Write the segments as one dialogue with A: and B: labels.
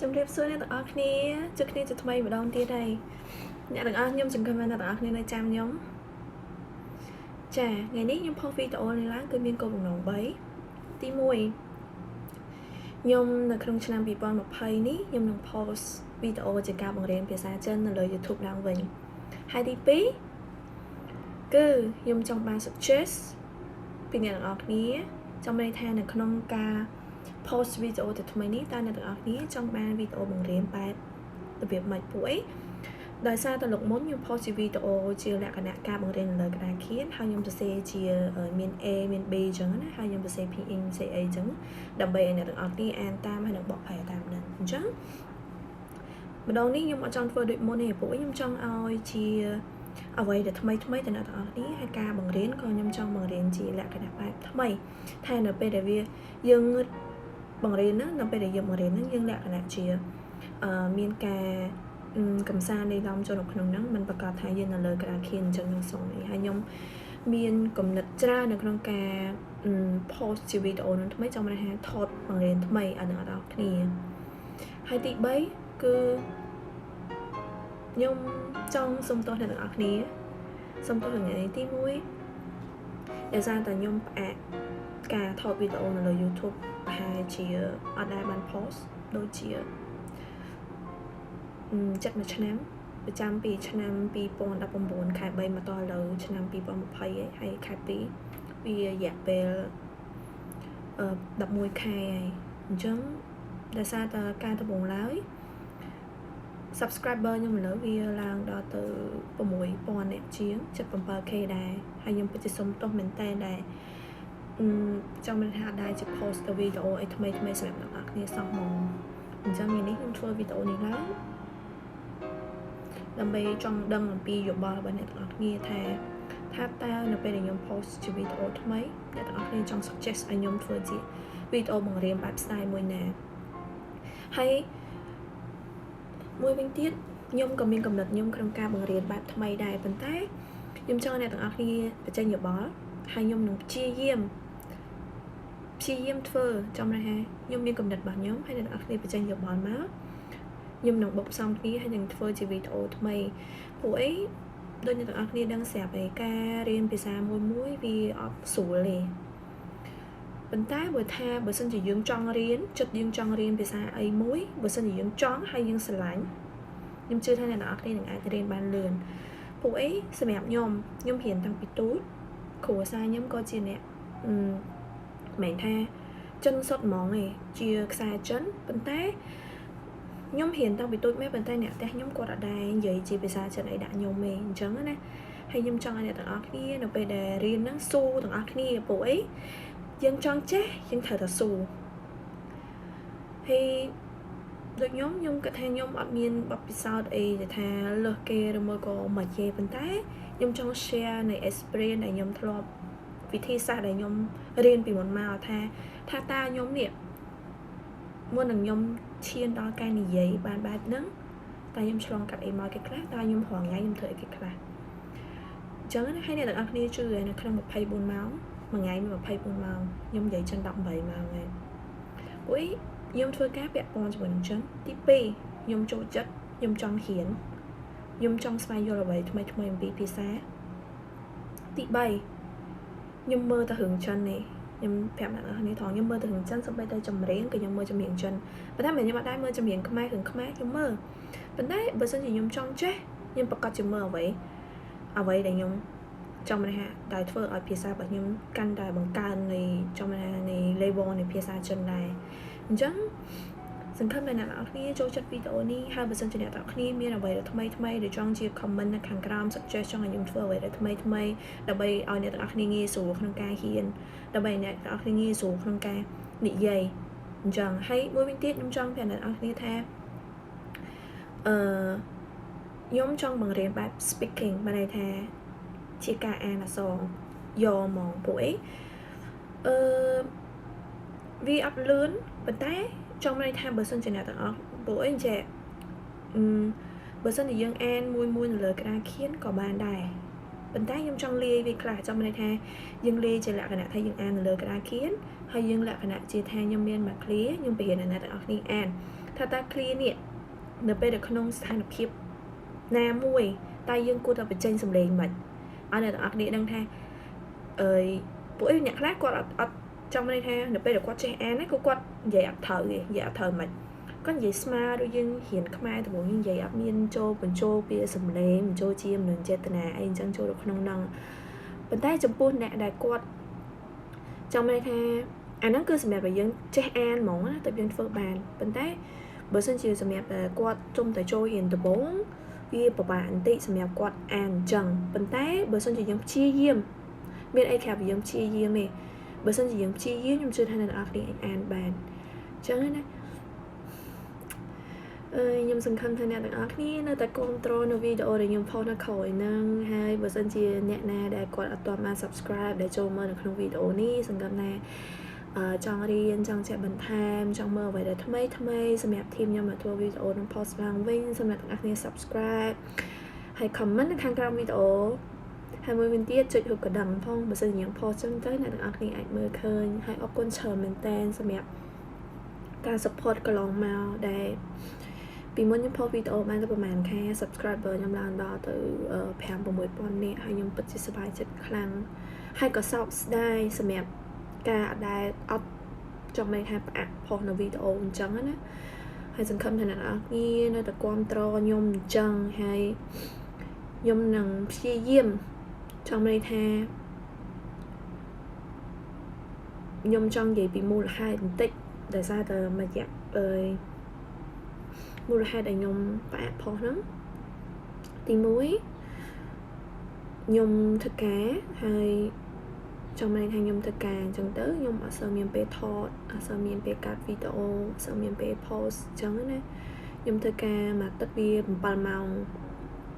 A: ជំរាបសួរអ្នកទាំងអស់គ្នាជួបគ្នាជាថ្មីម្ដងទៀតហើយអ្នកទាំងអស់ខ្ញុំសង្ឃឹមថាអ្នកទាំងអស់គ្នានៅចាំខ្ញុំចាថ្ងៃនេះខ្ញុំផុសវីដេអូនេះឡើងគឺមានគោលបំណង3ទី1ខ្ញុំនៅក្នុងឆ្នាំ2020នេះខ្ញុំនឹង post វីដេអូជាការបង្រៀនភាសាចិននៅលើ YouTube ឡើងវិញហើយទី2គឺខ្ញុំចង់បាន suggest ពីអ្នកទាំងអស់គ្នាចង់មានន័យថានៅក្នុងការ post វីដេអូទៅថ្មីនេះតើអ្នកទាំងអស់គ្នាចង់បានវីដេអូបង្រៀនបែបរបៀបម៉េចពួកអីដោយសារតែលោកមុនខ្ញុំ post ជាវីដេអូជាលក្ខណៈការបង្រៀននៅលើក្តារខៀនហើយខ្ញុំសរសេរជាមាន A មាន B អញ្ចឹងណាហើយខ្ញុំសរសេរ 拼音 សរសេរអីអញ្ចឹងដើម្បីឲ្យអ្នកទាំងអស់គ្នាអានតាមហើយនឹងបកប្រែតាមនឹងអញ្ចឹងម្ដងនេះខ្ញុំអត់ចង់ធ្វើដូចមុនទេពួកខ្ញុំចង់ឲ្យជាអ្វីដែលថ្មីថ្មីទៅអ្នកទាំងអស់គ្នាហើយការបង្រៀនក៏ខ្ញុំចង់បង្រៀនជាលក្ខណៈបែបថ្មីថានៅពេលដែលវាយើងបង្រៀនហ្នឹងនៅពេលដែលយើងបង្រៀនហ្នឹងយើងលក្ខណៈជាអឺមានការកំសាន្តនៃឡំចូលនៅក្នុងហ្នឹងมันប្រកាសថាយើងនៅលើក្តារខៀនអញ្ចឹងនឹងសុំនេះហើយខ្ញុំមានគំនិតច្រើននៅក្នុងការ post ជាវីដេអូនឹងថ្មីចង់មានថាថតបង្រៀនថ្មីឲ្យអ្នកទាំងអស់គ្នាហើយទី3គឺខ្ញុំចង់សុំទោសអ្នកទាំងអស់គ្នាសុំទោសថ្ងៃទី1ដោយសារតែខ្ញុំផ្អាកការថតវីដេអូនៅលើ YouTube ប្រហែលជាអត់ដែលបាន post ដូចជាចិត្តមួយឆ្នាំប្រចាំពីឆ្នាំ2019ខែ3មកដល់ឥឡូវឆ្នាំ2020ហើយខែ2វារយៈពេលអឺ11ខែហើយអញ្ចឹងដោយសារតែការដំបូងឡើយ subscriber ខ្ញុំឥឡូវវាឡើងដល់ទៅ6000អ្នកជាង 77K ដែរហើយខ្ញុំពិតជាសុំទោសមែនតើដែរអឺចង់មានថាដែរជា post ទៅវីដេអូអីថ្មីថ្មីសម្រាប់អ្នកនរគ្នាសោះហ្មងអញ្ចឹងថ្ងៃនេះខ្ញុំធ្វើវីដេអូនេះឡើងដើម្បីចង់ដឹងអំពីយោបល់របស់អ្នកទាំងអស់គ្នាថាថាតើនៅពេលដែលខ្ញុំ post ជាវីដេអូថ្មីអ្នកទាំងអស់គ្នាចង់ suggest ឲ្យខ្ញុំធ្វើជាវីដេអូបង្រៀនបែប style មួយណាហើយមួយវិញទៀតខ្ញុំក៏មានកំណត់ខ្ញុំក្នុងការបង្រៀនបែបថ្មីដែរប៉ុន្តែខ្ញុំចង់ឲ្យអ្នកទាំងអស់គ្នាបញ្ចេញយោបល់ហើយខ្ញុំនឹងព្យាយាមធ្វើចំណាថាខ្ញុំមានកំណត់របស់ខ្ញុំហើយអ្នកទាំងអស់គ្នាបញ្ចេញយោបល់មកខ្ញុំនឹងបុកផ្សំគ្នាហើយនឹងធ្វើជាវីដេអូថ្មីព្រោះអីដូចអ្នកទាំងអស់គ្នាដឹងស្រាប់ហើយការរៀនភាសាមួយមួយវាអត់ស្រួលទេប៉ុន្តែបើថាបើសិនជាយើងចង់រៀនចិត្តយើងចង់រៀនភាសាអីមួយបើសិនជាយើងចង់ហើយយើងស្រឡាញ់ខ្ញុំជឿថាអ្នកទាំងអស់គ្នានឹងអាចរៀនបានលឿនពួកអីសម្រាប់ខ្ញុំខ្ញុំរៀនតាំងពីទូចគ្រួសារខ្ញុំក៏ជាអ្នកអឺមិនថាចិនសុទ្ធហ្មងឯងជាខ្សែចិនប៉ុន្តែខ្ញុំរៀនតាំងពីទូចមែនប៉ុន្តែអ្នកផ្ទះខ្ញុំគាត់អត់ដែរនិយាយជាភាសាចិនអីដាក់ខ្ញុំទេអញ្ចឹងណាហើយខ្ញុំចង់ឲ្យអ្នកទាំងអស់គ្នានៅពេលដែលរៀនហ្នឹងស៊ូទាំងអស់គ្នាព្រោះអីយើងចង់ចេះយើងត្រូវតែស៊ូហើយដូចខ្ញុំខ្ញុំគិតថាខ្ញុំអត់មានបទពិសោធន៍អីដែលថាលើសគេឬមួយក៏មិនទេប៉ុន្តែខ្ញុំចង់ share នៃ experience ដែលខ្ញុំធ្លាប់វិធីសាស្ត្រដែលខ្ញុំរៀនពីមុនមកថាថាតើខ្ញុំនេះមុននឹងខ្ញុំឈានដល់ការនិយាយបានបែបហ្នឹងតើខ្ញុំឆ្លងកាត់អីមកគេខ្លះតើខ្ញុំរងថ្ងៃខ្ញុំធ្វើអីគេខ្លះអញ្ចឹងណាហើយអ្នកទាំងអស់គ្នាជឿនៅក្នុង24ម៉ោងមួយថ្ងៃមាន24ម៉ោងខ្ញុំនិយាយចិន18ម៉ោងហើយព្រោះខ្ញុំធ្វើការពាក់ព័ន្ធជាមួយនឹងចិនទី2ខ្ញុំចូលចិត្តខ្ញុំចង់រៀនខ្ញុំចង់ស្វែងយល់អ្វីថ្មីថ្មីអំពីភាសាទី3ខ្ញុំមើលតែរឿងចិននេះខ្ញុំប្រាប់អ្នកនរគ្នាថងខ្ញុំមើលតែរឿងចិនសូម្បីតែចម្រៀងក៏ខ្ញុំមើលចម្រៀងចិនប៉ុន្តែមិនខ្ញុំអត់ដែរមើលចម្រៀងខ្មែររឿងខ្មែរខ្ញុំមើលប៉ុន្តែបើសិនជាខ្ញុំចង់ចេះខ្ញុំប្រកាសជាមើលអ្វីអ្វីដែលខ្ញុំចង់ថាដែលធ្វើឲ្យភាសារបស់ខ្ញុំកាន់តែបង្កើននៃចង់ថានៃ level នៃភាសាចិនដែរអញ្ចឹងសង្ឃឹមថាអ្នកនរគ្នាចូលចិត្តវីដេអូនេះហើយបើសិនជាអ្នកនរគ្នាមានអ្វីដែលថ្មីថ្មីដែលចង់ជា comment នៅខាងក្រោម suggest ចង់ឲ្យខ្ញុំធ្វើអ្វីដែលថ្មីថ្មីដើម្បីឲ្យអ្នកទាំងអស់គ្នាងាយស្រួលក្នុងការរៀនដើម្បីអ្នកទាំងអស់គ្នាងាយស្រួលក្នុងការនិយាយអញ្ចឹងហើយមួយវិញទៀតខ្ញុំចង់ប្រាប់អ្នកទាំងអស់គ្នាថាអឺខ្ញុំចង់បង្រៀនបែប speaking បានន័យថាជាការអានអក្សរយកហ្មងពួកអីអឺវាអត់លឿនប៉ុន្តែចង់ន័យថាបើសិនជាអ្នកទាំងអស់ពួកអីចេះអឺបើសិនជាយើងអានមួយមួយនៅលើក្តារខៀនក៏បានដែរ ប៉ុន្តែខ្ញុំចង់លាយវាខ្លះចង់មានន័យថាយើងលាយជាលក្ខណៈថាយើងអាននៅលើក្តារខៀនហើយយើងលក្ខណៈជាថាខ្ញុំមានមួយឃ្លាខ្ញុំបង្រៀនឲ្យអ្នកទាំងអស់គ្នាអានថាតើឃ្លានេះនៅពេលដែលក្នុងស្ថានភាពណាមួយតើយើងគួរតែបញ្ចេញសំឡេងមិនឲ្យអ្នកទាំងអស់គ្នាដឹងថាអើយពួកអីអ្នកខ្លះគាត់អត់ចង់មានន័យថានៅពេលដែលគាត់ចេះអានណាក៏គាត់និយាយអត់ត្រូវទេនិយាយអត់ត្រូវមិនគាត់និយាយស្មើដូចយើងរៀនខ្មែរដំបូងយើងនិយាយអត់មានចូលបញ្ចូលពីសំឡេងបញ្ចូលជាមនោចេតនាអីអញ្ចឹងចូលទៅក្នុងហ្នឹងប៉ុន្តែចំពោះអ្នកដែលគាត់ចង់មានន័យថាអាហ្នឹងគឺសម្រាប់ឲ្យយើងចេះអានហ្មងណាតែយើងធ្វើបានប៉ុន្តែបើសិនជាសម្រាប់តែគាត់ជុំតែចូលរៀនដំបូងវាពិបាកបន្តិចសម្រាប់គាត់អានអញ្ចឹងប៉ុន្តែបើសិនជាយើងព្យាយាមមានអីក្រៅពីយើងព្យាយាមទេបើសិនជាយើងព្យាយាមខ្ញុំជឿថាអ្នកទាំងអស់គ្នាអាចអានបានអញ្ចឹងណាអឺខ្ញុំសង្ឃឹមថាអ្នកទាំងអស់គ្នានៅតែគាំទ្រនៅវីដេអូដែលខ្ញុំ post នៅក្រោយហ្នឹងហើយបើសិនជាអ្នកណាដែលគាត់អត់ទាន់បាន subscribe ដែលចូលមើលនៅក្នុងវីដេអូនេះសង្ឃឹមថាអឺចង់រៀនចង់ចេះបន្ថែមចង់មើលអ្វីដែលថ្មីថ្មីសម្រាប់ team ខ្ញុំមកធ្វើវីដេអូនឹង post ឡើងវិញសម្រាប់ទាំងអស់គ្នា subscribe ហើយ comment នៅខាងក្រោមវីដេអូហើយមួយវិញទៀតចុចរូបកណ្ដឹងផងបើសិនជាយើង post ចឹងទៅអ្នកទាំងអស់គ្នាអាចមើលឃើញហើយអរគុណច្រើនមែនតើសម្រាប់ការ support កន្លងមកដែលពីមុនខ្ញុំ post វីដេអូបានទៅប្រហែលខែ subscriber ខ្ញុំឡើងដល់ទៅ5 6000នាក់ហើយខ្ញុំពិតជាសប្បាយចិត្តខ្លាំងហើយក៏សោកស្ដាយសម្រាប់ការដែលអត់ចង់មានថាផ្អាក post នៅវីដេអូអញ្ចឹងណាហើយសង្ឃឹមថាអ្នកទាំងអស់គ្នានៅតែគាំទ្រខ្ញុំអញ្ចឹងហើយខ្ញុំនឹងព្យាយាមចង់ន័យថាខ្ញុំចង់និយាយពីមូលហេតុបន្តិចដោយសារតែមួយរយៈអើយមូលហេតុដែលខ្ញុំផ្អាក post ហ្នឹងទី1ខ្ញុំធ្វើការហើយចង់មានថាខ្ញុំធ្វើការអញ្ចឹងទៅខ្ញុំអត់សូវមានពេលថតអត់សូវមានពេលកាត់វីដេអូអត់សូវមានពេល post អញ្ចឹងណាខ្ញុំធ្វើការមួយអាទិត្យវា7ម៉ោង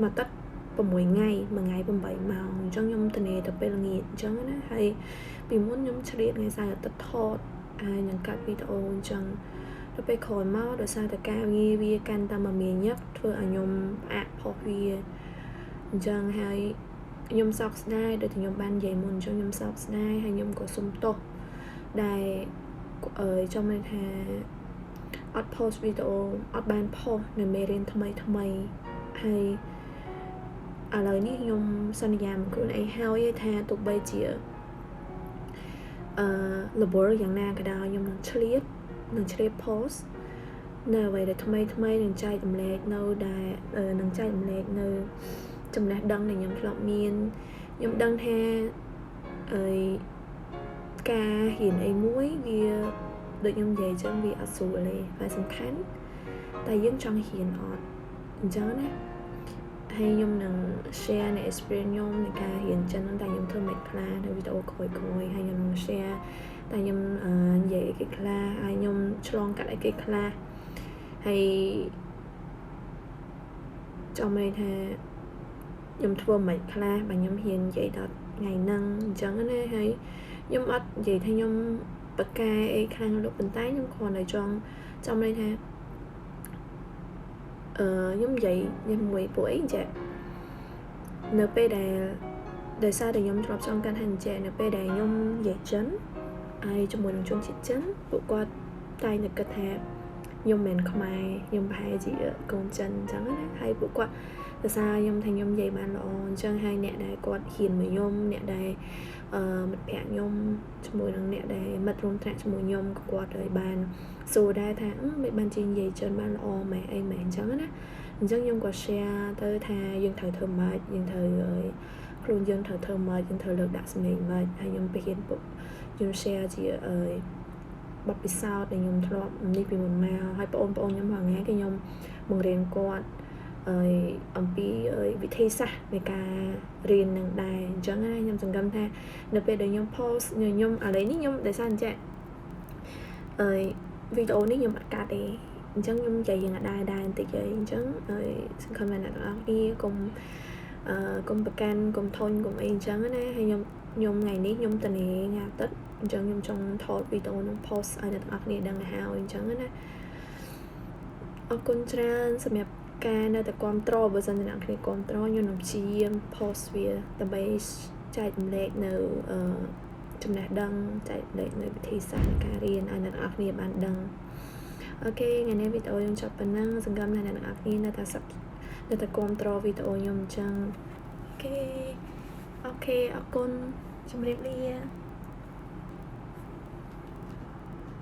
A: មួយអាទិត្យ6ថ្ងៃមួយថ្ងៃ8ម៉ោងអញ្ចឹងខ្ញុំទំនេរទៅពេលល្ងាចអញ្ចឹងណាហើយពីមុនខ្ញុំឆ្លៀតថ្ងៃសៅរ៍អាទិត្យថតហើយនឹងកាត់វីដេអូអញ្ចឹងដល់ពេលក្រោយមកដោយសារតែការងារវាកាន់តែមមាញឹកធ្វើឲ្យខ្ញុំផ្អាក post វាអញ្ចឹងហើយខ្ញុំសោកស្ដាយដូចខ្ញុំបាននិយាយមុនអញ្ចឹងខ្ញុំសោកស្ដាយហើយខ្ញុំក៏សុំទោសដែលអឺចង់មានថាអត់ post វីដេអូអត់បាន post នៅមេរៀនថ្មីថ្មីហើយឥឡូវនេះខ្ញុំសន្យាមកខ្លួនឯងហើយថាទោះបីជាអឺរវល់យ៉ាងណាក៏ដោយខ្ញុំនឹងឆ្លៀតនឹងឆ្លៀត post នៅអ្វីដែលថ្មីថ្មីនឹងចែករំលែកនៅដែលនឹងចែករំលែកនៅចំណេះដឹងដែលខ្ញុំធ្លាប់មានខ្ញុំដឹងថាអីការរៀនអីមួយវាដូចខ្ញុំនិយាយចឹងវាអត់ស្រួលទេតែសំខាន់តែយើងចង់រៀនអត់អញ្ចឹងណាហើយខ្ញុំនឹង share នៅ experience ខ្ញុំនៃការរៀនចិនហ្នឹងតែខ្ញុំធ្វើមិនខ្លះនៅវីដេអូក្រោយៗហើយខ្ញុំនឹង share តែខ្ញុំនិយាយអីគេខ្លះហើយខ្ញុំឆ្លងកាត់អីគេខ្លះហើយចង់មានថាខ្ញុំធ្វើមិនខ្លះបើខ្ញុំហ៊ាននិយាយដល់ថ្ងៃហ្នឹងអញ្ចឹងណាហើយខ្ញុំអត់និយាយថាខ្ញុំបកកែអីខ្លាំងលោកប៉ុន្តែខ្ញុំគ្រាន់តែចង់ចង់មានថាអឺខ្ញុំនិយាយខ្ញុំមួយពួកអីចេះនៅពេលដែលដោយសារតែខ្ញុំធ្លាប់ចង់កាន់ថាអញ្ចឹងនៅពេលដែលខ្ញុំនិយាយចិនហើយជាមួយនឹងជនជាតិចិនពួកគាត់តែងតែគិតថាខ្ញុំមិនមែនខ្មែរខ្ញុំប្រហែលជាកូនចិនអញ្ចឹងណាហើយពួកគាត់ដោយសារខ្ញុំថាខ្ញុំនិយាយបានល្អអញ្ចឹងហើយអ្នកដែលគាត់ហ៊ានមកខ្ញុំអ្នកដែលអឺមិត្តភក្តិខ្ញុំជាមួយនឹងអ្នកដែលមិត្តរួមថ្នាក់ជាមួយខ្ញុំក៏គាត់ហើយបានសួរដែរថាមិនបានជានិយាយចិនបានល្អម៉េចអីម៉េចអញ្ចឹងណាអញ្ចឹងខ្ញុំក៏ share ទៅថាយើងត្រូវធ្វើម៉េចយើងត្រូវខ្លួនយើងត្រូវធ្វើម៉េចយើងត្រូវលើកដាក់សំឡេងម៉េចហើយខ្ញុំទៅហ៊ានពុកខ្ញុំ share ជាអឺបទពិសោធន៍ដែលខ្ញុំធ្លាប់នេះពីមុនមកហើយបងប្អូនខ្ញុំរាល់ថ្ងៃគឺខ្ញុំបង្រៀនគាត់ហើយអំពីវិធីសាស្ត្រនៃការរៀននឹងដែរអញ្ចឹងណាខ្ញុំសង្ឃឹមថានៅពេលដែលខ្ញុំ post ខ្ញុំឥឡូវនេះខ្ញុំដោយសារអញ្ចឹងអើយវីដេអូនេះខ្ញុំអត់កាត់ទេអញ្ចឹងខ្ញុំនិយាយយ៉ាងដែរដែរបន្តិចហើយអញ្ចឹងហើយសង្ឃឹមថាអ្នកទាំងអស់គ្នាកុំអឺកុំប្រកាន់កុំធុញកុំអីអញ្ចឹងណាហើយខ្ញុំខ្ញុំថ្ងៃនេះខ្ញុំតនេថ្ងៃអាទិត្យអញ្ចឹងខ្ញុំចង់ថតវីដេអូនឹង post ឲ្យអ្នកទាំងអស់គ្នាដឹងទៅហើយអញ្ចឹងណាអរគុណច្រើនសម្រាប់ ការនៅតែគ្រប់គ្រងបើសិនជាអ្នកគ្នាគ្រប់គ្រងខ្ញុំនឹងព្យាយាម post វាដើម្បីចែករំលែកនៅអឺចំណេះដឹងចែករំលែកនៅវិធីសាស្ត្រនៃការរៀនឲ្យអ្នកទាំងអស់គ្នាបានដឹង។ OK ថ្ងៃនេះវីដេអូយើងចប់ប៉ុណ្ណឹងសង្ឃឹមថាអ្នកទាំងអស់គ្នានៅតែ sub នៅតែគ្រប់គ្រងវីដេអូខ្ញុំអញ្ចឹង។ OK អរគុណជម្រាបលា។